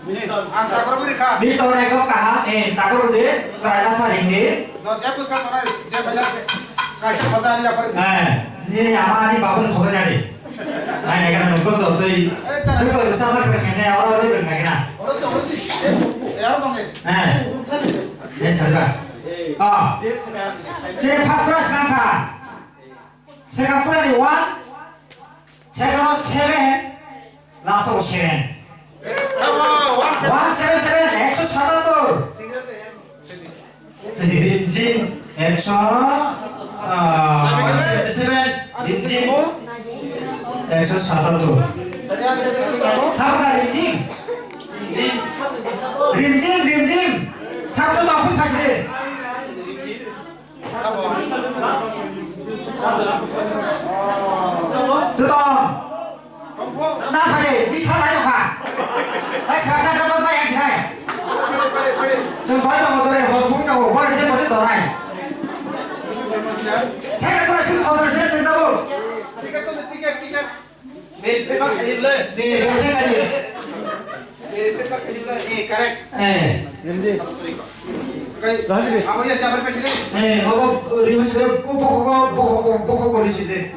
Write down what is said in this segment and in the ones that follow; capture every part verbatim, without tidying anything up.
Ang chakor bwrwi kha. Ni to ekdom kaham, eh, chakor de, sarai na saring de. No, je bwsa tonai, je bela, kaisa khoja ani lapar. Eh, ni ama ani babun khoja ani. Nai nai kana nungko so tei. Eh, ta. Nungko sa na kare sene, oro oro nai kana. Oro to oro di. Eh, oro to ngai. Eh. Thani. Eh, sarba. Ah. Je sene. Je first prize nangkha. Second prize one. Second seven. Last o seven. One seven seven, ekso satattor. Jadi, rimjim, ekso, ah, one seven seven, rimjim, ekso satattor. Sabka rimjim, rimjim, rimjim, rimjim. Sabto mampus kasih. Duto. Na phai, bisa lai kha. Hai, sa sa ka bas bai ang sai. Chwng bai no dore, ho thung no, bai je mo dore. Sai ka kora sis khosor sis sis dabo. Ticket, ticket. Ni pepa khaji le. Ni pepa khaji. Ni pepa khaji le. Eh, correct. Eh. Rimji. Kai. Rajni. Abo ya jabar pechi le. Eh, abo rihoi se ko boko ko boko ko boko ko risi de.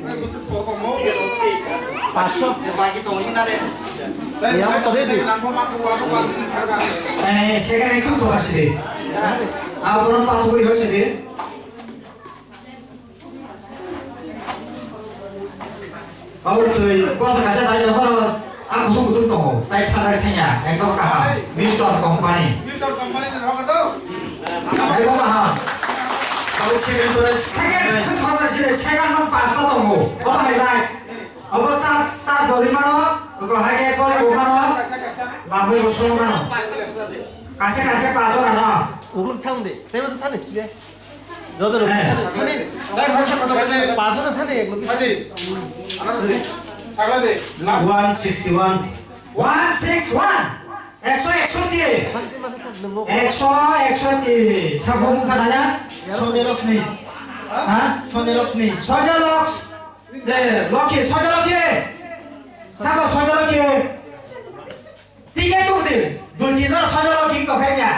Paso. Bagi tong ni na le. Yang to de di. Eh, sekarang itu kok kasih de. Abo nang paso ko rihoi se de. Aboni twi kotor kaisa dai no phano a kutung kutung tongo, tai thangari thangya, ekdom kaham, Milton company. Milton company ni rogo to? Ekdom kaham. Abo second pore second, second no pass ta tongo, obo hai dai. Obo sa, sa dori mano, ko hai ke pore bo mano, bambu bo song mano. Kaisa kaisa pass ora no. Ugun thang de, tei masa thani, de. Joto. Eh. Thani. Dai, khoroksa, khoroksa, khoroksa. Paanch jon thani, ek logi. Thani. Sagla de. One sixty one. One six one. Ekso, ekso ti. Thani, masa thani, nungo. Ekso, ekso ti. Sabo mukha nanya. Sonia Lakshmi. Ha? Sonia Lakshmi. Sonia Lakshmi. De, Loki, Sonia Loki. Sabo Sonia Loki. Ticket tubdi, dui tin jora soinarok king tongkha ya.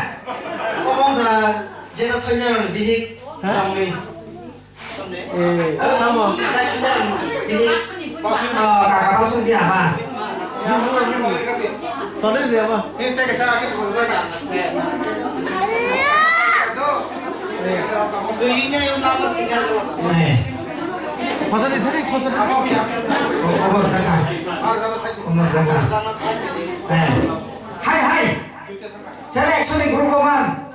Omo jora jeta soinarok bihik samni. Eh, tamo. Jeta soinarok bihik. Ah, kaka basung dia ma. Tole dia ma. Eh. Khosa di thari, khosa di. Omor jaka. Omor jaka. Eh. Hai, hai. Sere ekso ni group roman.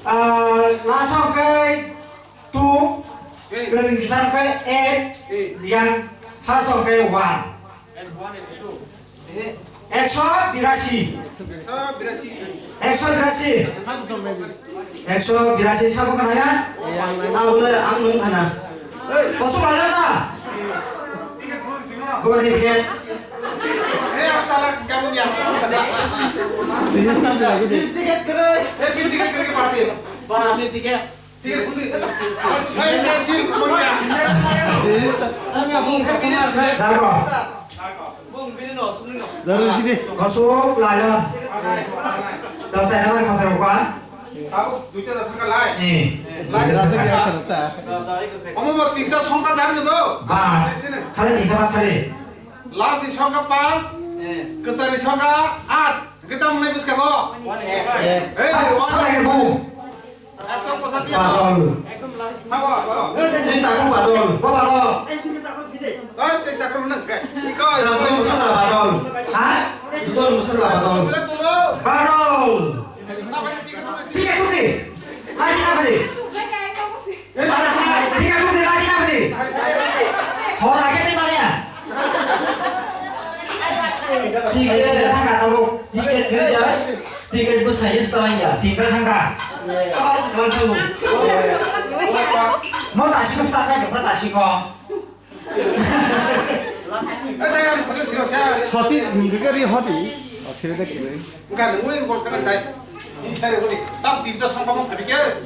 Ah, last o khe two, kwrwng kisa khe eight, yang first o khe one. Ekso birasi. Ekso birasi. Ekso birasi sabo kana ya? Abole ang nung kana. Koso bala na? Bukan tiket. Tiket kere. Tiket kere ke pati. Ba, tiket. Dago. Daru sini. Kosok layon. Dasai nama kasar bukan? Ni. Omo mo tinta songkha jani do. Ba. Khali tinta basari. Last ni songkha pas. Kwchari songkha at. Kita mulai bus kago. Eh, sab, sab lagi bu. Padol. Sabo, sabo. Cinta aku padol. Bo padol. Oi, tei sakro nang kai. Iko. Taso musala padol. Ha? Juto musala padol. Padol. Tiga tuti. Lagi apa ni? Tiga tuti lagi apa ni? Hor lagi ni mana ya? Tiket thangka tabuk. Tiket thangka. Tiket bo saya setelah ya. Tiket thangka. Apa sekarang kamu? Mau tak sih tak kan? Saya tak sih kok. Hoti, nunggu kari hoti. Oh, sini dek. Enggak, nunggu yang bos kan dai. Ini saya ini. Tak tinta songkha mau habis ya.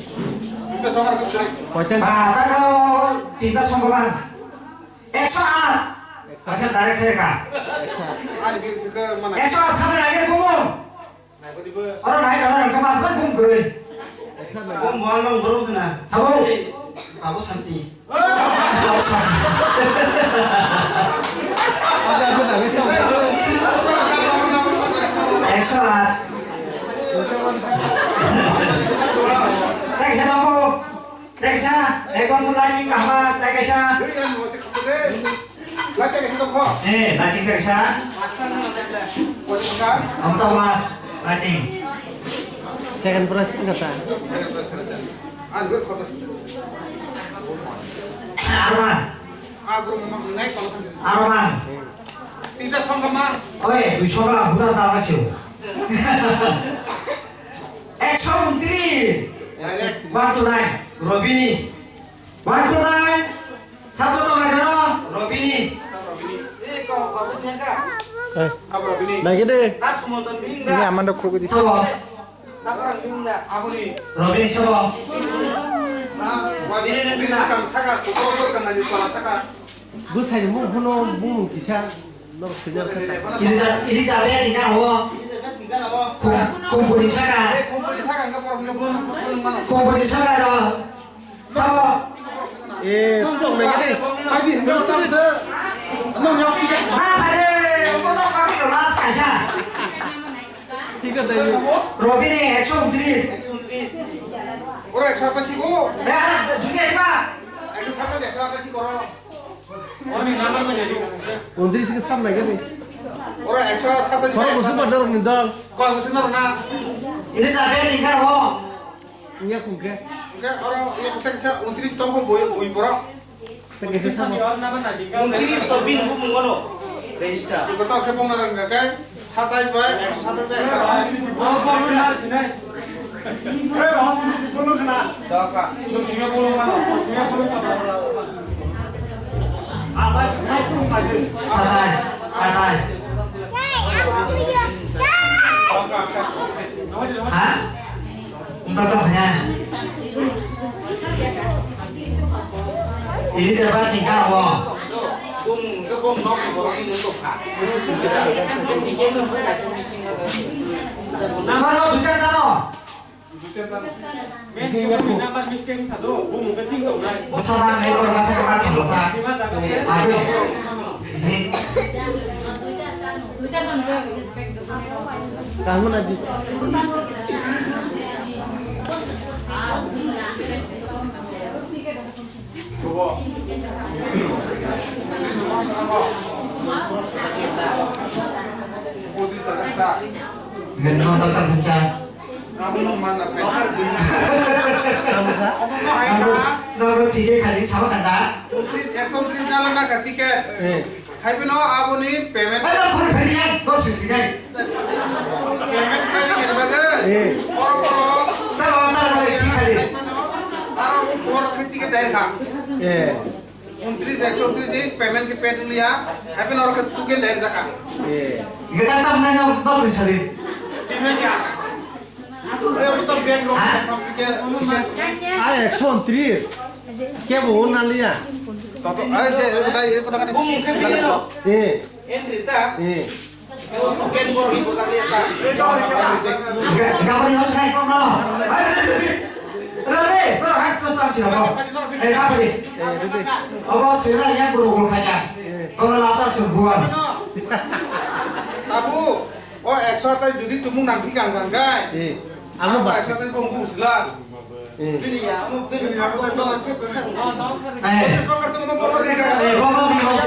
Tinta songkha habis ya. Hotel. Ah, tak kalau tinta songkha. Ekso aat. Asal direct saya kah? Ani bir kita mana? Ekso aat. Kwrwi. Bo mual rong borok jana. Sabo. Babu Santi. Babu Santi. Ekso aat. Ekso aat. Kaisa, ekdom lighting kaham, kaisa. Eh, lighting kaisa. Amto mas, lighting. Second prize kata. Arman. Arman. Oi, duiso ka, buta ta ka siu. Ekso untris. One to nine. Robini. One to nine. Sabto to ngai jano. Robini. Eh. Nai gede. Ini aman dok khubi disi. Sabo. Robini sabo. Bwsai ni mung phano bumung kisa norok sini kha. Elizabeth, Elizabeth ni na ho. Kum, kumpuni saka. Kumpuni saka ro. Sabo. Eh, tong nai gede. Hai di, nong tong se. Nong yok tiga. Na, pare, ko to ka ko last kaisa. Tiga dai. Robini ekso untris. Ora ekso atai si ko. Eh, ara, dunia iba. Ekso satai, ekso atai si ko. Untris ke sam lagi ni. Ora ekso satai si. Kau musuh pada ni dal. Kau musuh na. Ini sampai tinggal ho. Iya kungke. Kungke oro iya kungke kisa untris tongkho boi boi borok. Tengke kisa mo. Untris to bini bumung ono register. Iko to khe bongna rang khe satais bai ekso satais bai ekso satais. Doka, nung simi bulu mano. Satais, satais. Ha? Wngkha tong kha. Elizabeth ni kha o. Bono duita dano. Bwsa ba nai bor masa ka thang bwsa. Agoi. Kahuna di. Ganti nonton tak kencang. Kamu kah? Kamu, kamu tiga kali sama kan dah? Untris, ekso untris na lana ka tiket. Eh. Hai bino aboni payment. Hai bino phone phai yang, dos sisi dai. Payment phai ni kena baga. Eh. Oro oro. Taro taro hai tiga kali. Aro un thor khe tiket dai kha. Eh. Untris, ekso untris ni payment khe pay diliya. Hai bino oro khe tiket dai jaka. Eh. Gita tam na no, no bisa di. Payment ya. Ah, ekso untris. Kebo o naliya. Toto, ah, je, eh, kota, eh, kota kani. Eh. Eh. Ga-, gabani host nai, kom, no. Re, re, re, re. Re, re, bro, hai, to stop sih, bro. Eh, apa ni? Eh, re, re. Abo sira yang bro gol kaya. Bro, lasa sebuah. Tabu. O ekso atai judi tumung nang phikang kang kai. Eh, amo ba. Ekso atai bong bung sila. Eh. Bini ya, amo bini ya, amo bong bung. Eh. Bong bung bung. Eh, bong bung bung.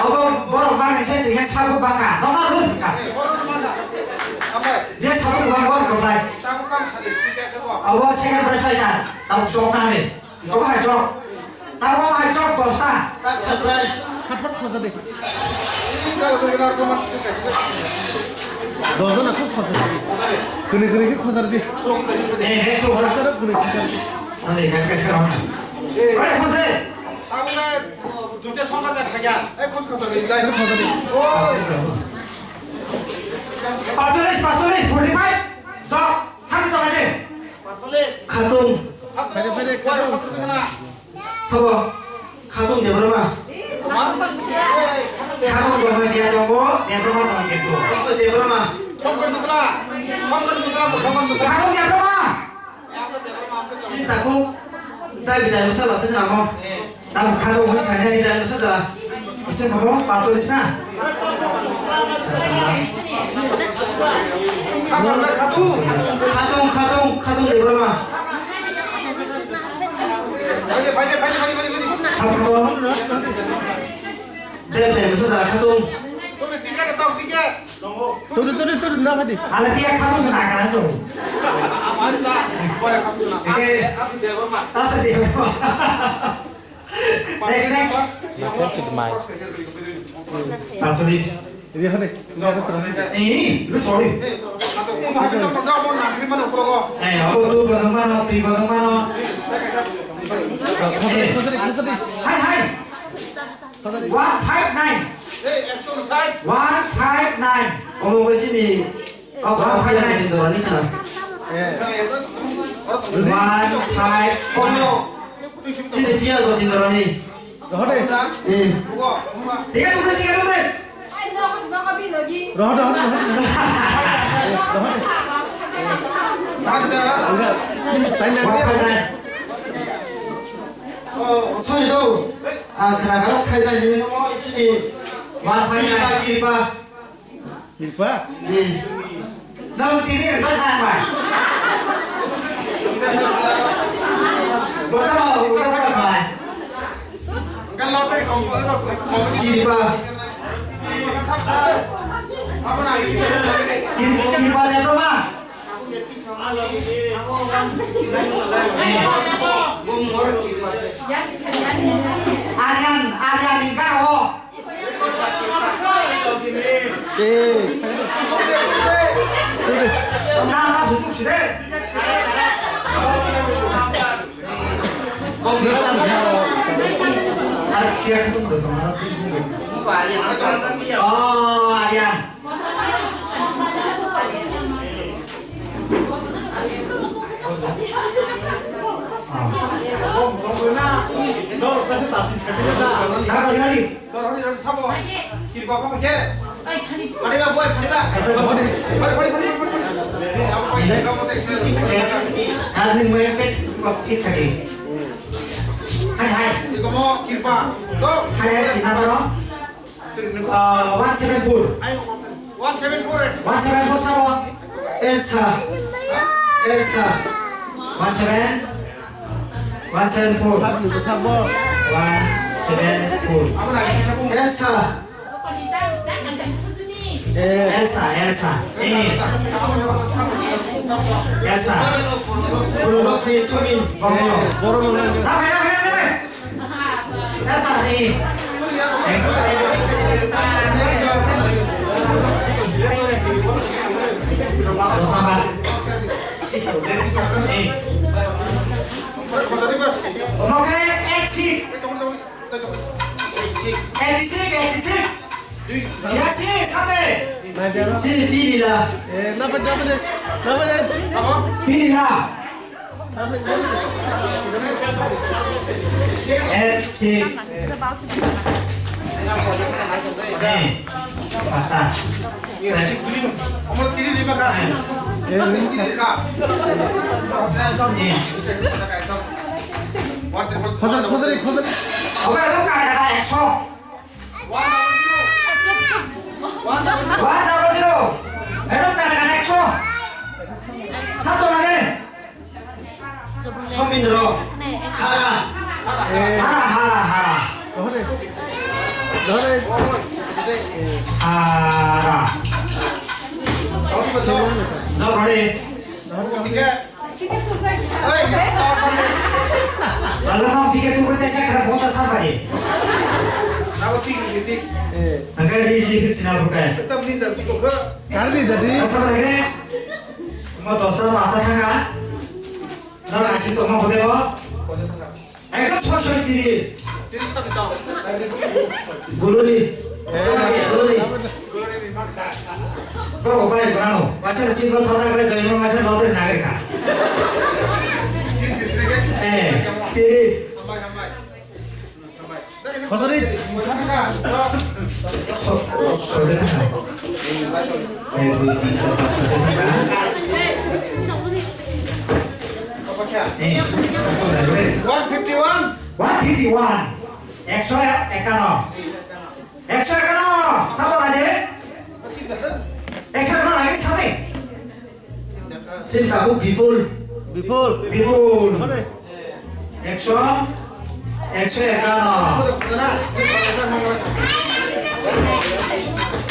Abo borok mangni se chingya sabu baka. Nokha rus ka. Eh, borok mana? Amai. Je sabu baka borok ko bai. Sabu kam sadi, tiga ke bo. Abo second prize bai ka. Tabuk sok na ni. Tabuk hai sok. Tabuk hai sok dosta. Surprise. Khatpat khosa de. Dosjona khub khosa de. Kuni kuni ki khosa de. Eh, eh, khosa. Khosa de kuni kuni. Ani, kas, kas, kas. Eh, khosa. Tabuk na duita songkha jak thakya. Eh, khos khosa de. Khosa de. Oi. Pasolis, pasolis, forty-five. Jok, sami jok aja. Pasolis. Khatung. Phaide, phaide, khatung. Sabo, khatung Debbarma. Khatung Debbarma dia tongo, Debbarma tongo dia tongo. Debbarma. Khatung ya kama. Sini takut. Dai bidai masa lah sini namo. Tam khatung hoi saya bidai masa dah. Bisa kamu patuh di sana. Khatung, khatung, khatung di mana? Khatung. Dep dep bisa dah khatung. Turu, turu, turu, na hadi. Ala dia khatung sana kana tu. Oke. Asa dia. Next, next. Tasolis. Ini hadi. Eh, ini, lu sorry. Eh, aku tu barang mana, tu barang mana. Eh, hai, hai. One five nine. One five nine. Omo wngkha chini one five nine. Jotindorani khana. One five nine. Chini piya Jotindorani. Eh. Tiga tumre, tiga tumre. Roho, roho, roho. One five nine. Oh, sorry, no. Ang khna kha, phai na hini mo isi. Wa phai na kiripa. Kiripa? Eh. Nang tiri sa na ba. Bota ba, bota ba ba. Kiripa. Kir-, kiripa ne to ba. Aryan, Aryan ni garo. Eh. Nama sutuk sih deh. Ar dia khatung da tong na. Oh, Aryan. Hai, hai. Hai, hai, kita baru. Uh, one seven four. One seven four, eh? One seven four, sabo. Elsa. Elsa. One seven. One seven four. One seven four. Elsa. Elsa, Elsa. Eh. Elsa. Bro, bro, bro. Bro, bro, bro. Dame, dame, dame. Eighty-six, eighty-six. Sini, sini, sate. Sini, sini lah. Eh, napa, napa, napa, napa? Pilih lah. Eh, si. Eh, basta. Eh. Eh. Khosari, khosari, khosari. Oke, lo kata-kata ekso. One double zero. One double zero. Ekdom kata-kata ekso. Sato lage. Somindro. Hara. Hara, hara, hara. Hara. Jog hore. Lalang tiket tu kita saya kena bota sabar ya. Angkai di di sini apa kan? Kardi dadi. Sabar lagi. Mau dosa masa tangga. Nara asin tu mau hotel mau. Ekdom soi soi tiris. Guluri. Guluri. Bro, bai, brano. Masa na chibro thada kare jai mo masa lotre nagre ka. Eh, tiris. Khosari. So, so, so, এক, দুই, তিন, চার, পাঁচ, ছয়, সাত, আট। এই, কত হলো রে? One fifty one. One fifty one. একশো একান্ন। একশো একান্ন। সাত লাগে। একশো একান্ন লাগে সাথে। Sini tabuk bipul. Bipul. Bipul. Ekso, ekso ekanno.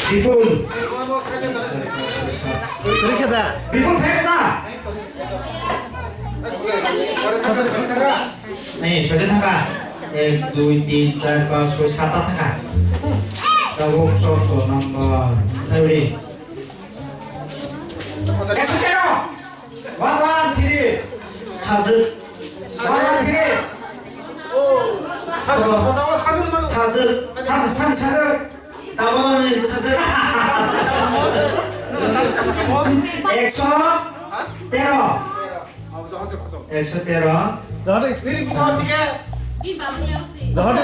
Bipul. Bipul khe da? Nei, sode thangkha. Ek, dui, tin, char, panch, soi, sat ta thangkha. Tabuk chotto number. Thaibri. Ekso tero. One one three. Sajwk. One one three. Sajwk. Sajwk. Sajwk. Sajwk. Tabuk sajwk. Ekso tero. Ekso tero. Dahari. Dahari.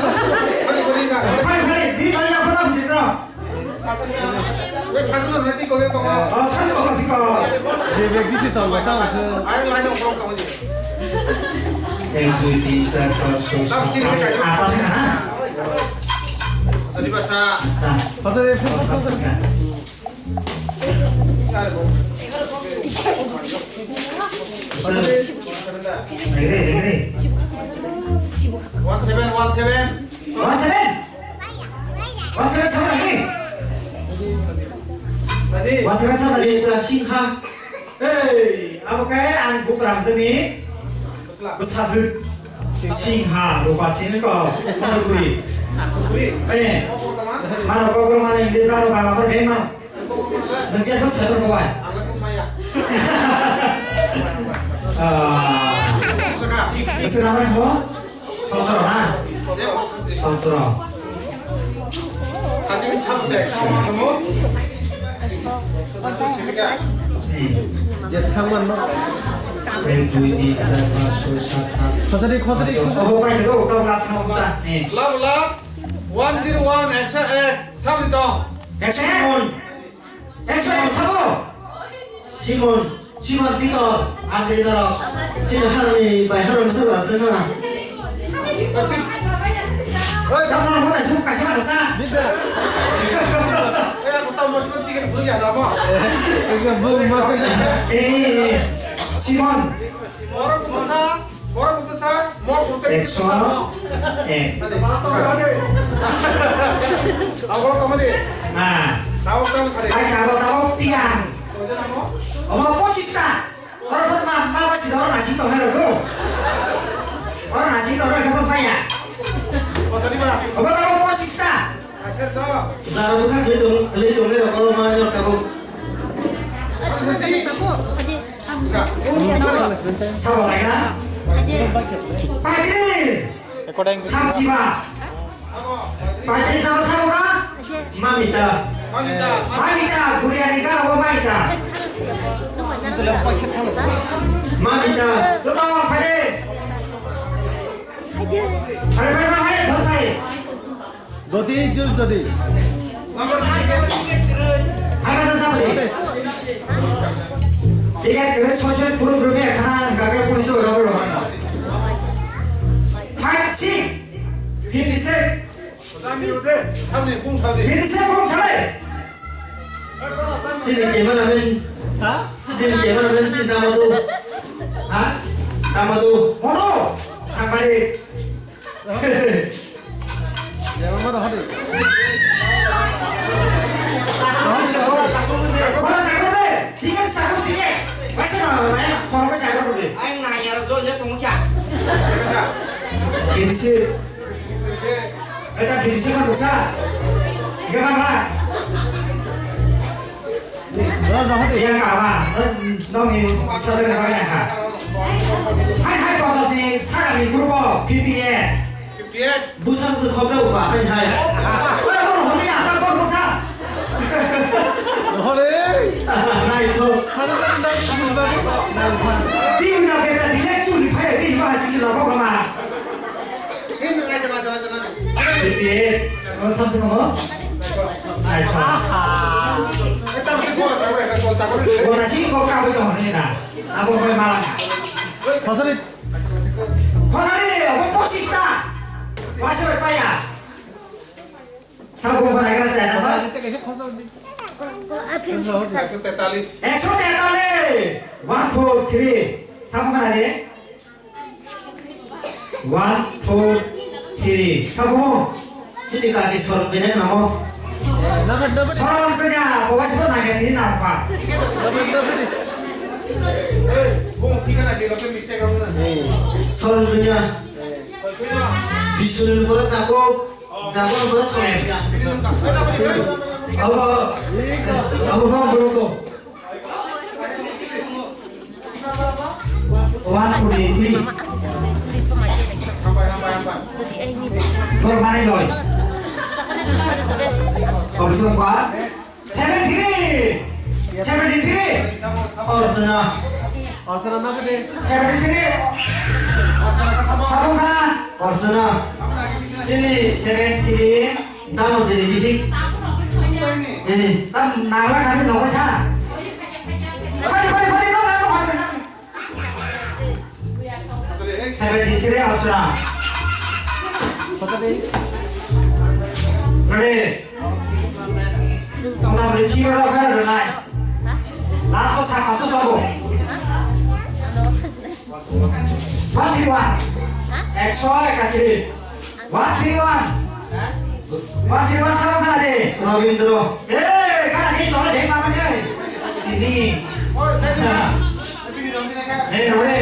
Phai, phai, di phai, ya, phai, phai, phai. Oh, phai, phai, phai. Je bag bisi tongo, tamo se. Ek, dui, tin, char, panch, soi, sat, aat, aat, ha? Hotel, hotel. One seven, one seven. One seven? One seven sama lagi? One seven sama lagi? Desa Singha. Hei, abo khe ang bukrang sini. Bwsajwk Singha, Rupa Singha ko, Manipuri. Eh, mano kokro mano English mano Bangla mano beng mano. Nang jesa sabar ko bai. Ah, bwswk nama mo? Sotro na? Sotro. Ek, dui, tin, char, panch, soi, sat, aat. Khosari, khosari, khosari. Obo pai khe, obo tabuk last no ta. Eh. Love, love. One zero one, ekso ek. Sabri tong. Ekso ek. Simon. Ekso ek sabo. Simon. Simon Pitor, Andri Norok. Sini harni bai harni sa sa na. Oi, tamo mo ta suk kaisa kaisa. Bida. Eh, aku tahu mau sebut tiga puluh ya, lama. Eh, eh, eh, Simon. Orang masa, orang besar, mau putar. Ekso ek. Abo tamo de. Ah. Tabuk tamo sari. Hai, abo tabuk tiang. Omo pochis ta. Oro ma, ma, ma, si oro nasi tong hai ro. Oro nasi tong hai ro, kamo saya. Omo tabuk pochis ta. Jara bwkha kwlwi tong, kwlwi tong nai rok oro ma nai rok tabuk. Sabo lai na? Paitris! Thamchiba! Paitris sabo sabo ka? Mamita. Mamita, Guriani ka rabo Mamita. Mamita. Joto, phaidi. Phaidi, phaidi, phaidi, phaidi. Doti, jus doti. Hana da sabri. Tiket kere soi soi puro group e khana gage police ro ro. Five six. Fifty six. Fifty six pung sale. Sini cameraman. Ha? Sini cameraman sini tama tu. Ha? Tama tu. Mono. Sampai. Yang kawa, nongni sadar kawa yang kha. Hai hai potos ni sakar ni group o fifty eight. Fifty eight. Busa se khoksa ukha hai hai. Oi mo honi ata por busa. Hore. Nai thok. Hare hare nai thok. Di na beta di le tu ni phai di ma si la ko ma. Fifty eight. Oh, samsung mo. Nai thok. Gora si ko ka bo to ne na. Abo ko mala. Khosari. Khosari, abo pochis ta. Wase bai paya. Sabo ko na gara cha na. Khosari, khosari. Ekso tetalis. Ekso tetalis. One four three. Sabo ko na de. One, two, three. Sabo mo. Sini kaki sorong kene namo. Sorong kene, bawa sabo naga tini nampa. Sorong kene. Bisul pura sako, sako pura sorong. Abo, abo bang berotong. One forty-three. Bor mani loi. Obisong ba. Seventy-three. Seventy-three. Orsana. Orsana na bede. Seventy-three. Sabukha. Orsana. Sini seventy-three. Tamo dini bihik. Eh. Tam nagla kani nokoi tha. Pati, pati, pati, no, no, no, pati, pati. Seventy-three Orsana. Ready? Tongna beri kiro rok kan renai. Last to sapa to sabo. One three one. Ekso ekatris. One three one. One three one sama kana de? Robindro. Eh, kana de, tole de mama de. Ini. Oi, saya juga. Tapi di dalam sini kan. Eh, Rode.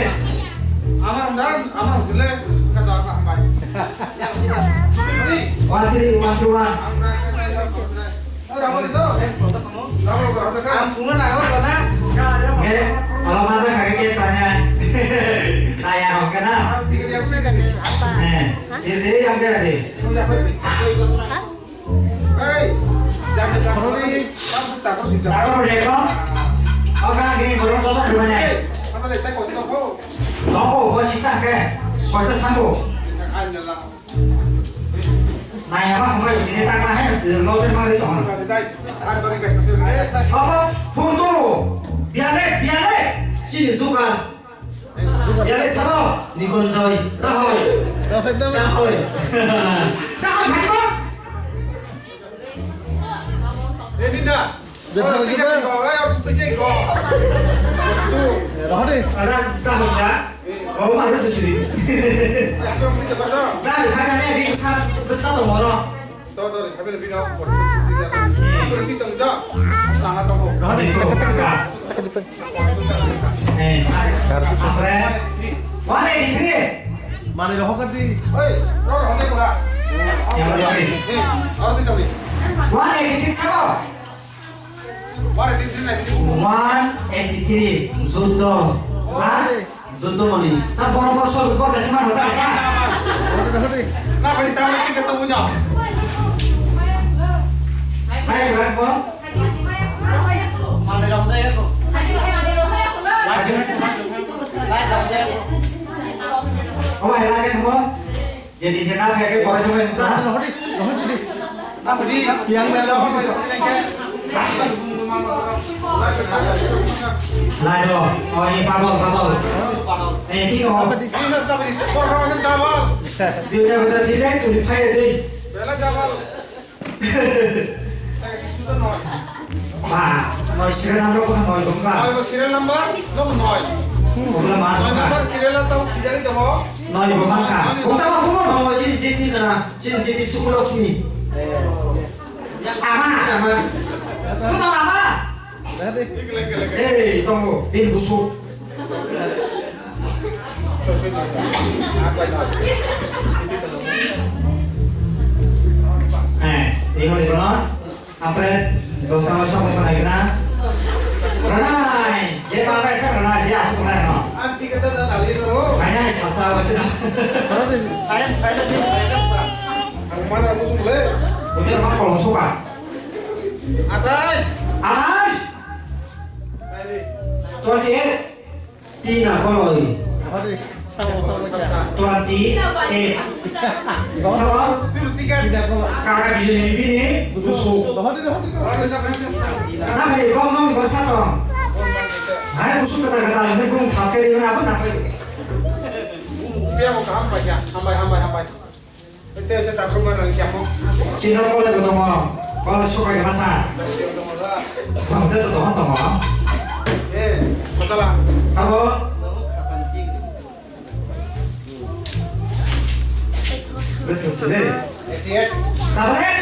Amar undan, amar usile, kata apa hambai. Ini. One three, one three one. Amra kata apa? Ang pungan ako ko na. Nge, kalau masa kagak kes tanya. Saya oke na. Eh, sini yang dia deh. Hei, jangan takut ni. Takut deh kau. Kau kan gini baru cocok rumahnya. Apa letak kau tu kau? Kau kau sisa ke, kau tu sanggup. Nai ama khambai tini ta kha hai, lo te ma ri tong. Abo, purtu, biales, biales. Sini suka. Biales sabo. Nikon joy. Tahoi. Tahoi. Tahoi, bhai ba. Edinda. Rohde. Ada dah ya. Oh, ada sih. Dah, hanya ni di besar besar tu orang. Eh, apa? Mana di sini? Mana di hokat di? Yang mana di? Mana di sini siapa? One eighty-three, juddo. Ha? Juddo mani. Ta boro boro sob boro desa ma hosa sa. Na bani ta ma kike to bujo. Hai, surat bo. Oh, hai, lagi bo. Jadi, jadi apa ya, kayak orang cuma itu lah. Rohit, Rohit sini. Apa di? Yang mana? Apa ya? Lain lo. Oh, ini pamol, pamol. Eh, tiko. Apa di? Ini apa di? Orang macam tawal. Dia udah betul tidak, udah kaya deh. Bela tawal. Ba, noi serial number ko noi bongka. Noi bo serial number, no noi. Bongla ma noi bongka. Number serial ta sujari doho. Noi bongka. Bongka ma bongka. Noi sin jiti kana, sin jiti sukul of me. Ama, ama. Tu tau ama. Eh, tongo, bin busuk. Eh, ino di kono. Apre, dosa masa mo kana kena. Ranai, je baba esa ranai, je asu ranai no. Anti kata da tali no. Kaya sasa wasi na. Ayan, ayan, ayan. Ang mana mo sumle. Udah mak kolong suka. Atas. Atas. Twenty eight. Tina koloi. Twenty eight. Sabo? Kaka bijoli bini busu. Nabi kong nong bersa tong. Hai, busuk kata kata, ini bung pakai ini apa nak lagi? Dia mau kaham baca, hambai, hambai, hambai. Itu saya tak rumah lagi kamu. Cina kau lagi ngomong, kalau suka ya masa. Sampai tu doang ngomong. Eh, masalah. Sabo. Listen, sini. Eighty-eight. Tahu eh?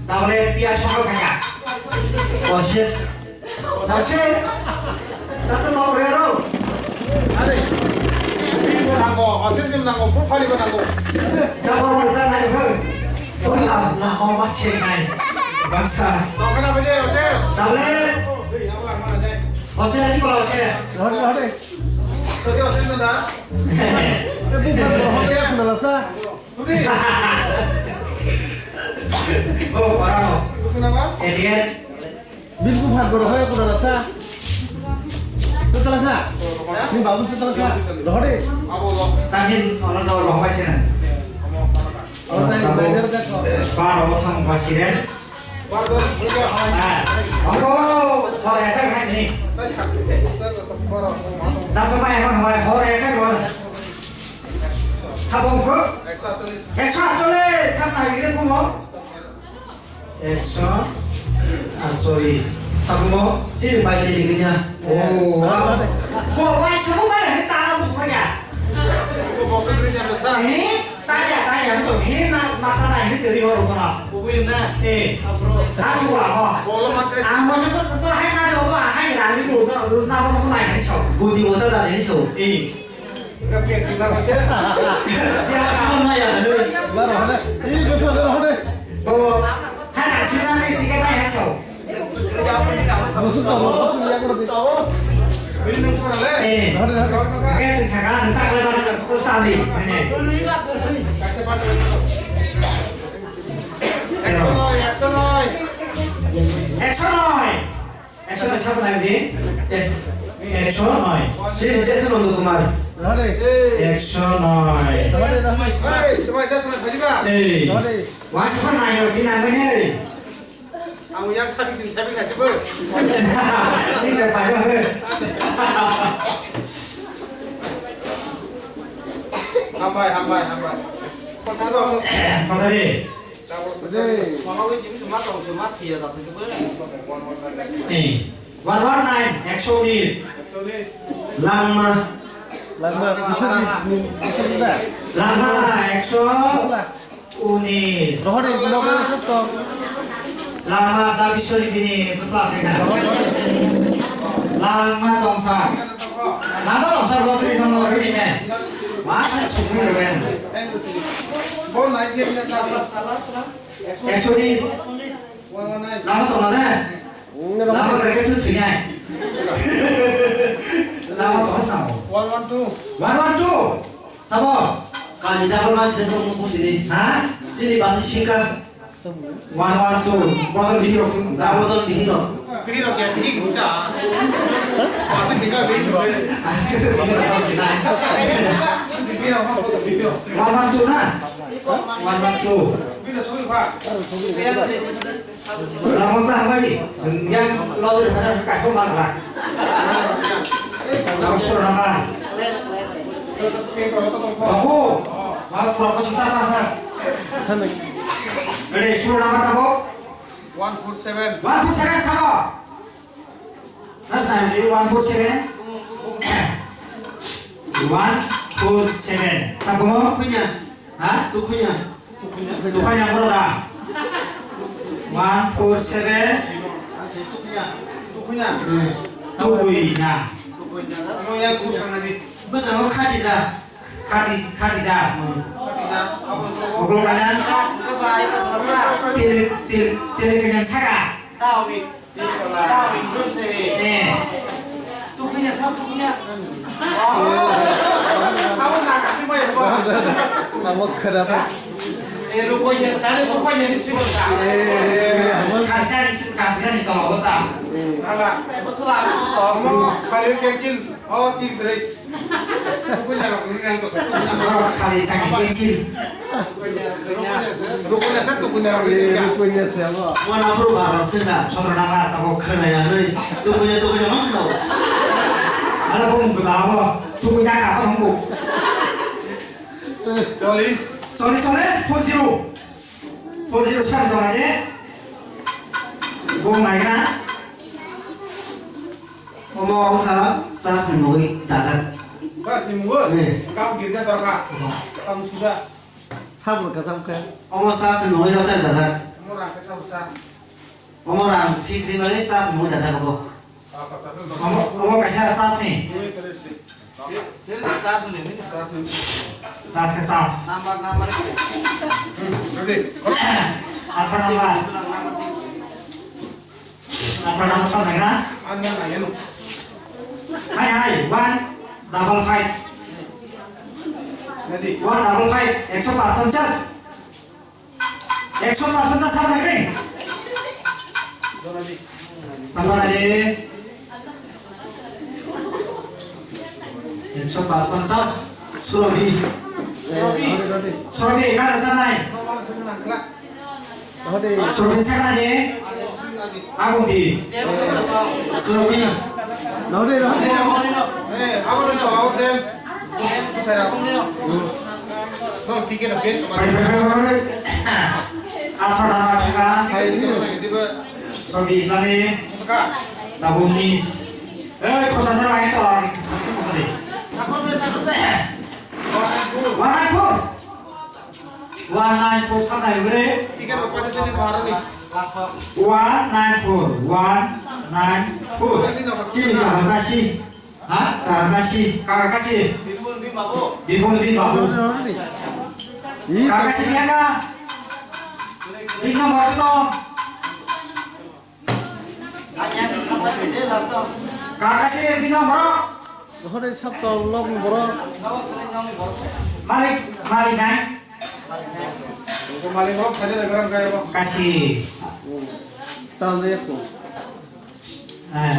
Tablet piya sokal kaka. Osis. Osis. Tato to rero. Are. Ini nango, osis ini nango, profile ini nango. Tabor mereka naik ke. Pura lah mau masih naik. Bangsa. Kau kenapa dia osis? Tablet. Osis ini kalau osis. Hore, hore. Tadi osis mana? Eh, bukan, hore ya, kenal sa. Oh, parang. Terus kenapa? Idiot. Bin ku phar goro hoy kuna rasa. Setelah sa. Ni babu setelah sa. Rohde. Tangin, orang tahu roh apa sih? Orang tahu belajar kan. Baru orang pasir. Ah, oh, hor esa kan ni. Dasma emang hor esa kan. Sabongkho? Ekso atchollish. Ekso atchollish. Sab nai gire kumo? Ekso atchollish. Sabongo? Sir, bai tei gini ya. Oh, wow. Bo, wai sabong bai, ini tanah musuh ya. Ini bokong gini ya, besar. Eh, tanya, tanya, itu. Ini na, mata na, ini seri hor kona. Kubuin na. Eh. Apro. Aku apa? Bolo mas. Ang mau cepet betul, hai na, lo, hai na, ini lo, lo, na, lo, na, ini so. Gudi wata na, ini so. Eh. Baru hana. Ih, besar, besar, hana. Oh, hai na sina ni tiga na ya so. Musuh tahu, musuh yang berarti. Eh, hana, hana. Kayak si saka, entah kalau mana, terus tadi, ini. Action, action. Action, action. Ekso noi sabo nai di. Ekso noi. Sir, Jason Nando Kumar. Ekso noi. Hey, semua jas mai bhai ba. Ei. Wah, sabo nai yo di nai ni. Ang yang sabi sing sabi ngai sabo. Ini dah payah. Hambai, hambai, hambai. Kosari. Hey. One one nine, ekso unis. Langma. Langma, Biswajit ni, Biswajit da? Langma, ekso unis. Rohor ni, rohor ni, sab to. Langma, da Biswajit ni, bwsla se ka. Langma, tongsa. Langma, tongsa, lottery, tong lottery ni, ne. Masa sukni, ren. Ekso unis. Lama tong na de. Lama kerja tu sini. Lama tong sama. One one two. One one two. Sabo. Kami dah pernah sini pun pun sini. Ha? Sini bahasa singkat. One one two. Motor bihirok sini. Dah motor bihirok. Bihirok ya, bihirok kita. Bahasa singkat bihirok. Bihirok sini. Bihirok, motor bihirok. One one two na. One one two. Lamang ta hambai, senggang lodri pada kaso marga. Tau surnama. Bahu, mau berapa juta sana? Ready, surnama tabo? One four seven. One four seven sama. Last time, one four seven. One four seven. Sabo mo? Kunya. Ha? Tukunya. Tukunya, bro, da. One four seven. Tukunya. Tukunya. Tukunya. Tukunya. Ano yang kusang na di. Bwskango Khadija. Khadi-, Khadija. Khadija. Abo. Oglong nanya. Tele, tele, tele kenyang saka. Tao ni. Eh. Tukunya, sa tukunya. Amo khadap. Eh, rupanya, tadi rupanya di sini. Eh, amo. Kasih, kasih ni kalau kota. Eh. Ala. Masalah. Amo kali kecil. Oh, tik break. Tukunya, tukunya, tukunya. Kali cakit kecil. Rukunya sa, tukunya rukunya. Rukunya sa, bo. Wana bro, ba, ba, senda, chondro nama, tabo, khana ya, nui. Tukunya, tukunya, ma khana. Ada bung, ba, bo. Tukunya, ka, ba, hongko. Cholis. Cholis, cholis, four zero. Four zero, sa, to, aje. Bung, naikna. Omo wngkha church ni mugwi dajak. Church ni mugwi? Eh. Wngkha girja dorkha. Tamo suda. Sabro kasam kha. Omo church ni mugwi dajak dajak. Omo rang khe sabo sa. Omo rang fikri mani church ni mugwi dajak obo. Omo, omo kaisa church ni. Church khe church. Number, number. Ready? Atharo number. Atharo number sa naikna? Hai, hai, one double five. One double five, ekso pas ponchas. Ekso pas ponchas sa naikna? Tamo nai de. Ekso pas ponchas. Surobi. Surobi, kana sa nai? Surobi sakra de. Agung di. Surobi. Node, node. Pari, pari, pari, pari. Asal nama kita. Surobi nani. Dabu nis. Eh, kota nara itu orang. One nine four. One nine four sa nai bre. One nine four, one nine four. Chini kaham kasi. Ha? Kaham kasi. Kaham kasi. Bipul bin babu. Bipul bin babu. Kaham kasi dia ka? Bina babu to. Kaka sir bino borok. Hore sab to log ni borok. Malik, malik nai. Malik borok khaje na garam kaya bo. Kasi. Tal de ko. Eh.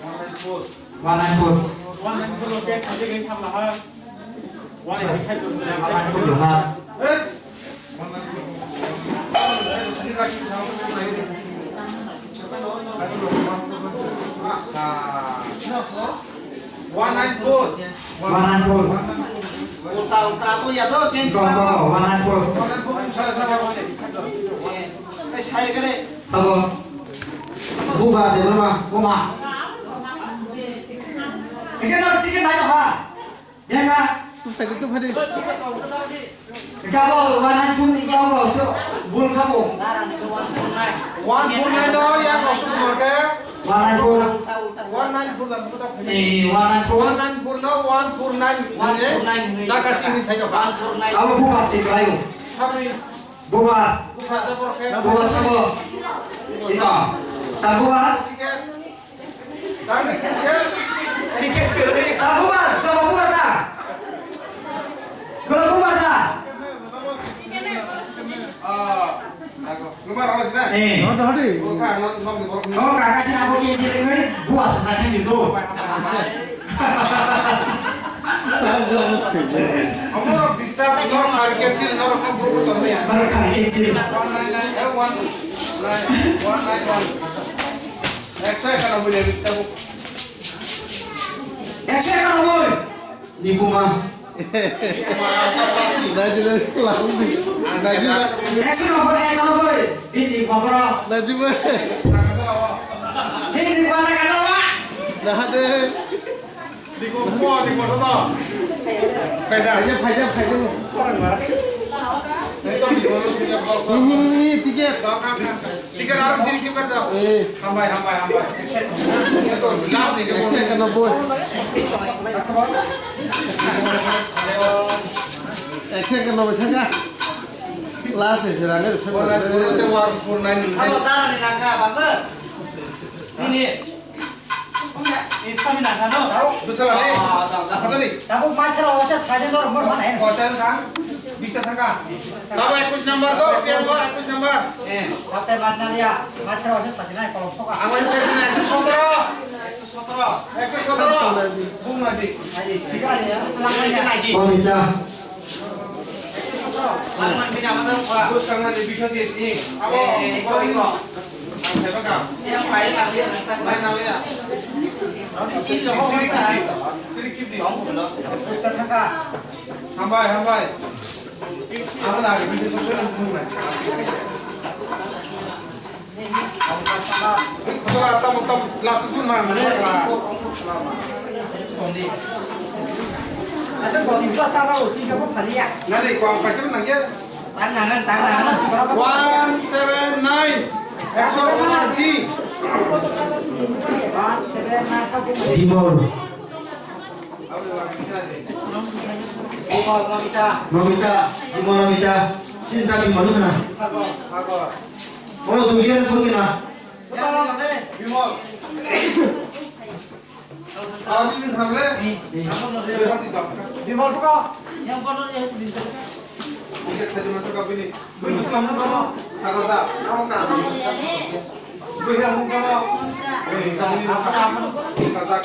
One nine four. One nine four. One nine four lo pek khaje gani tham laha. One nine four lo ha. One nine four. One nine four. Ulta, ulta, aku ya tuh, change. Contoh, one nine four. One nine four, misalnya sama. Eh, saya kene. Sabo. Buba, Debbarma, Buma. Eke na, tike na ha. Yang ka. Tadi tu pada. Eka bo, one nine four, eka bo, so, bul ka bo. One four nine no, yang ko suk no ke. One nine four. One nine four la buta. Eh, one nine four. One nine four no, one four nine. One four nine. Da ka sini sai ka. Abo buka si kalai. Sabi. Buka. Buka sa por ke. Buka sabo. Ika. Ta buka. Tike. Tike. Tike. Ta buka. Sabo buka ta. Gula buka ta. Ah. Eh. Hodi, hodi. Oh, kaka sih aku kian sih ini buat saya sih tuh. Amorok disturb, norok kari cancel, norok no group to me. Norok kari cancel. One nine nine, eh, one, nine, one nine one. Ekso ekanoboi le bikta bo. Ekso ekanoboi. Nikuma. Najila lambi. Najila. Ekso noboi ekanoboi. Bini bokoro. Najila. Bini bokoro. Nahade. Phaija, phaija, phaija. Hihi, ticket. Ticket aro jiri kip kar dao. Eh. Hambai, hambai, hambai. Last ni ke. Ekso ekanoboi. Ekso ekanoboi thangkha. Last ni se rang. One four nine. Abo tara ni nangkha, basa. Ini. Tabuk machar o se side o rwmani mano. Hotel kha? Bista thangkha. Tabo ekush number to, piyas bo ekush number. Eh, hotel mano ya, machar o se side nai kolom soka. Ang wani side nai, ekso sotoro. Ekso sotoro. Ekso sotoro. Bung nadi. Ai, thik ase ya. Nadi. Bwskangni Biswajit ni abo ang saiba ka. Nai naliya. Chiri chiri. Hambai, hambai. Ang na ri. Khotoro tamo tamo last gun ma mane ka. Asa goni bla tara o chi ka phaliya. Nani ko ang paisa nang ya. Tang nangan, tang nangan. One seven nine. Ekso unashi. One seven nine sa ko. Dimol. Dimol Nomita. Nomita, Dimol Nomita. Sinta Dimol kana. Ako, ako. Omo tu dia sungkina. Bimol. Aji din thamle. Bimol buka. Oke, tadi masuk ke sini. Bimol kamu kamu. Kata tak? Kamu kamu. Bimol kamu kamu. Sajak.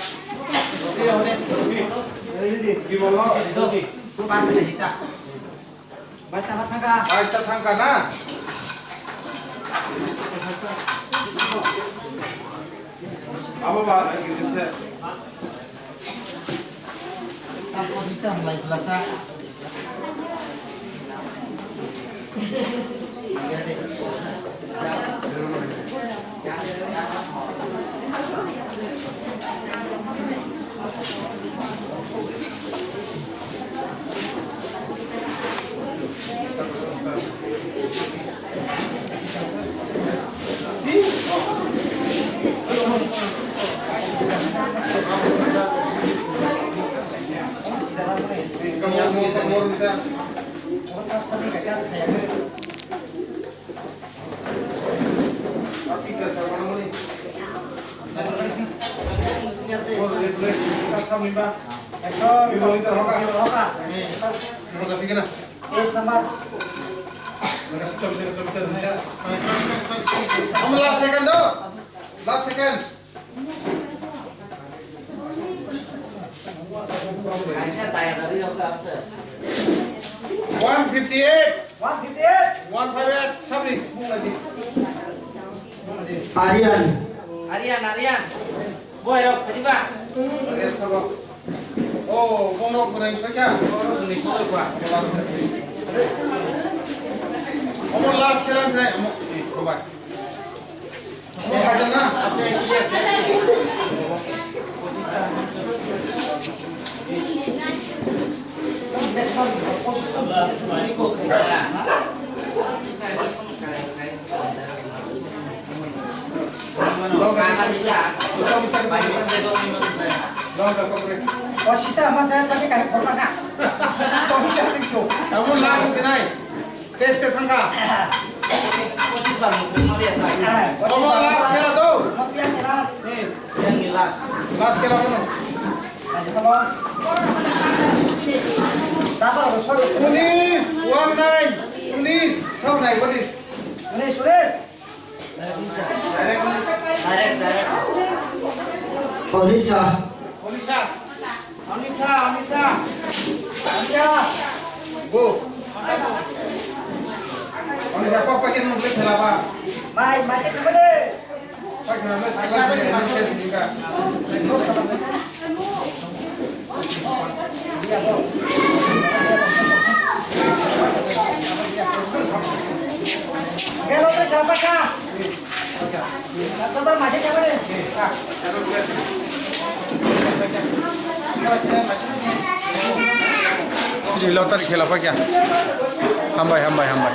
Bimol. Pas kita. Baista thangka. Baista thangka na? Abo ba, se. Kamu last second do. Last second. One fifty eight. One fifty eight. One five eight. Sabri. Aryan. Aryan, Aryan. Boy, rok, kadiba. Aryan sabo. Oh, bono kurang soja. Bono kurang soja. Omo last kela se, omo, eh, bye. Pachista ama saya sakit kayak kota na. Pachista sing so. Kamu langsung sini. Teste thangka. Pachis bar mukri mari atai. Omo last khela to. Yang last. Last khela kono? Unis, one nine. Unis, sab nai, unis. Unis, unis. Direct, direct. Unis, sir. Unis, sir. Anisa, Anisa. Anisa. Go. Anisa, papa ke nung kela ba. Mai, mai se kemana? Pak na mes kela ni ka. Kela se kela pa ka. Lottery khela paikha. Hambai, hambai, hambai.